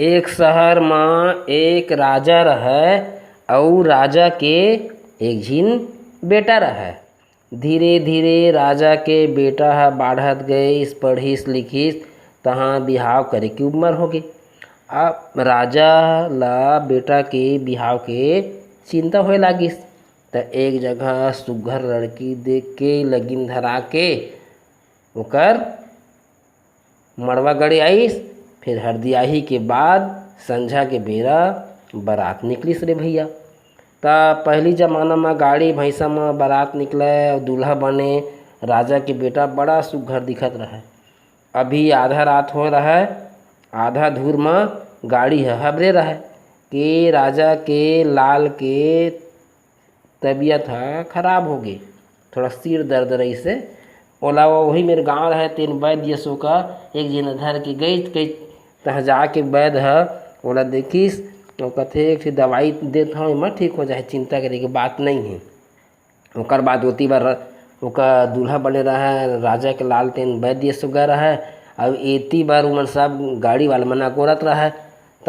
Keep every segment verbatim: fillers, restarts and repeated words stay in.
एक शहर म एक राजा रहय, अउ राजा के एक झिन बेटा रहय। धीरे-धीरे राजा के बेटा ह बाढ़त गइस, पढ़िस लिखिस, तहाँ बिहाव करे के उमर होगे। अब राजा ला बेटा के बिहाव के चिंता होए लागिस, त एक जगह सुग्घर लड़की देख के लगिन धरा के ओकर मड़वा गड़े आइस। फिर हरदियाही के बाद संझा के बेरा बरात निकलिस रे भैया। त पहली जमाना म गाड़ी भैंसा म बरात निकलय अउ दूल्हा बने राजा के बेटा बड़ा सुग्घर दिखत रहय। अभी आधा रात होए रहय, आधा धूर म गाड़ी ह हबरे रहय के राजा के लाल के तबीयत ह खराब होगे, थोड़ा सिर दर्द रहिसे। ओला वही मेर गाँव रहय, तेन वैद्य यशोका एक झिन धर के गइस, कहिस तहाँ जाके वैद्य ह ओला देखिस, वो कथे, "एक ठे दवाई देत हँव, एमा ठीक हो जाही, चिंता करे के बात नइ हे।" ओकर बाद ओती बर ओकर दूल्हा बने रहय, राजा के लाल तेन वैद्य यशोका रहय, अउ एती बर ओमन सब गाड़ी वाला मन अगोरत रहय।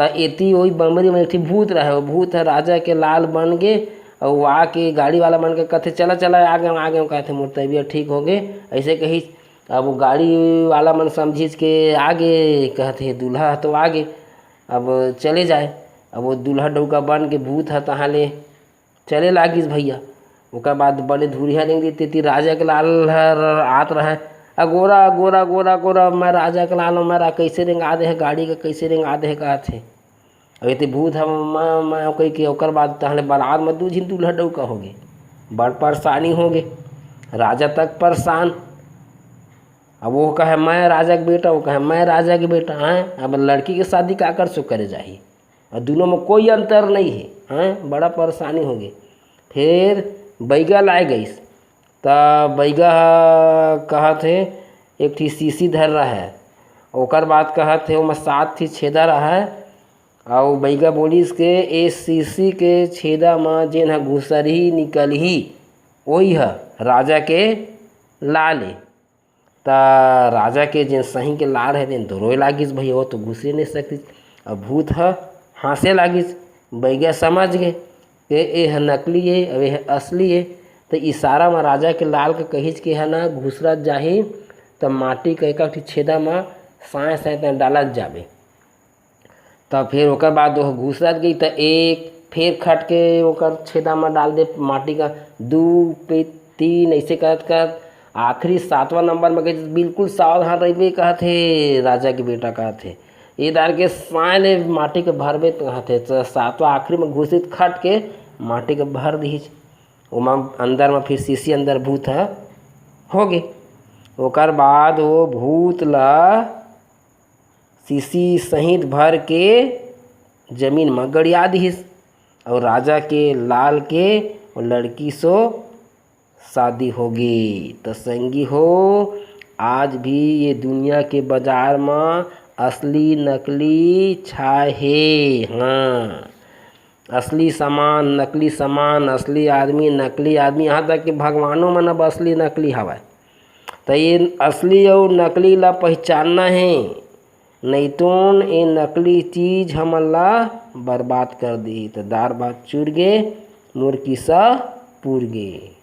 त एती ओही बमरी म एक ठे भूत रहय, वो भूत ह राजा के लाल बन गे, अउ आके गाड़ी वाला मन के कथे, "चला, चला, आ गेंव, आ गेंव," कथे, "मोर तबीयत ठीक होगे," अइसे कहिस। अब वो गाड़ी वाला मन समझिस के आ गे, कथे, "दूल्हा ह तो आ गे, अब चले जाए।" अब वो दूल्हा डउका बन के भूत ह तहाँ ले चले लागिस भैया। ओकर बाद बने धुरिहा रेंग देते, तेती राजा के लाल हर आत रहय, "अगोरा, अगोरा, अगोरा, अगोरा, मैं राजा के लाल हँव, मैं रा-, कइसे रेंगा दे हे गाड़ी के, कइसे रेंगा दे हे," कहत हे। अब एती भूत ह, "मैं, मैं," कहि के ओकर बाद तहाँ ले बरात म दू झिन दूल्हा डउका होगे, बड़ परेशानी होगे, राजा तक परेशान। अब वो कहे, "मैं राजा के बेटा," वो कहे, "मैं राजा के बेटा," हैं? अब लड़की के शादी काकर से करे जाही? अउ दूनों म कोई अंतर नइ हे, हैं? बड़ा परेशानी होगे। फेर बइगा लाए गइस, त बइगा ह कहत हे, एक ठी शीशी धर रहय, ओकर बाद कहत हे, ओमा सात ठी छेदा रहय, अउ बइगा बोलिस के, "ए शीशी के छेदा म जेन ह घुसरही, निकलही, ओही ह राजा के लाल ए।" त राजा के जेन सही के लाल हे, तेन तो रोए लागिस भैया, वो तो घुसरे नइ सकिस। अब भूत ह हाँसे लागिस, बइगा समझ गे के ए ह नकली ए, अउ ए ह असली ए। त इशारा म राजा के लाल के कहिस के, "ए ह ना घुसरत जाही, त माटी के एक ठी छेदा म साँय-साँय तें डालत जाबे।" त फेर ओकर बाद ओह घुसरत गई, त एक फेर खट के ओकर छेदा म डाल दे माटी का, दू पे तीन, अइसे करत करत आखिरी सातवां नंबर म गई, "बिल्कुल सावधान रहिबे," कहत हे, राजा के बेटा कहत हे, "ए दार के साँय ले माटी के भरबे," कहत हे। त सातवां आखिरी म घुसिस, खट के माटी के भर दिहिस। ओमा अंदर म फिर शीशी अंदर भूत ह होगे। ओकर बाद वो भूत ला शीशी सहित भर के जमीन म गड़िया दिहिस, अउ राजा के लाल के वो लड़की सो शादी होगे। त संगी हो, आज भी ये दुनिया के बाजार म असली नकली छाए हे। हाँ, असली सामान, नकली सामान, असली आदमी, नकली आदमी, यहाँ तक कि भगवानो मन अब असली नकली हवय। त ये असली अउ नकली ला पहिचानना हे, नइतोन ये नकली चीज हमन ला बर्बाद कर दिही। त दार भात चुर गे, मोर किस्सा पूर गे।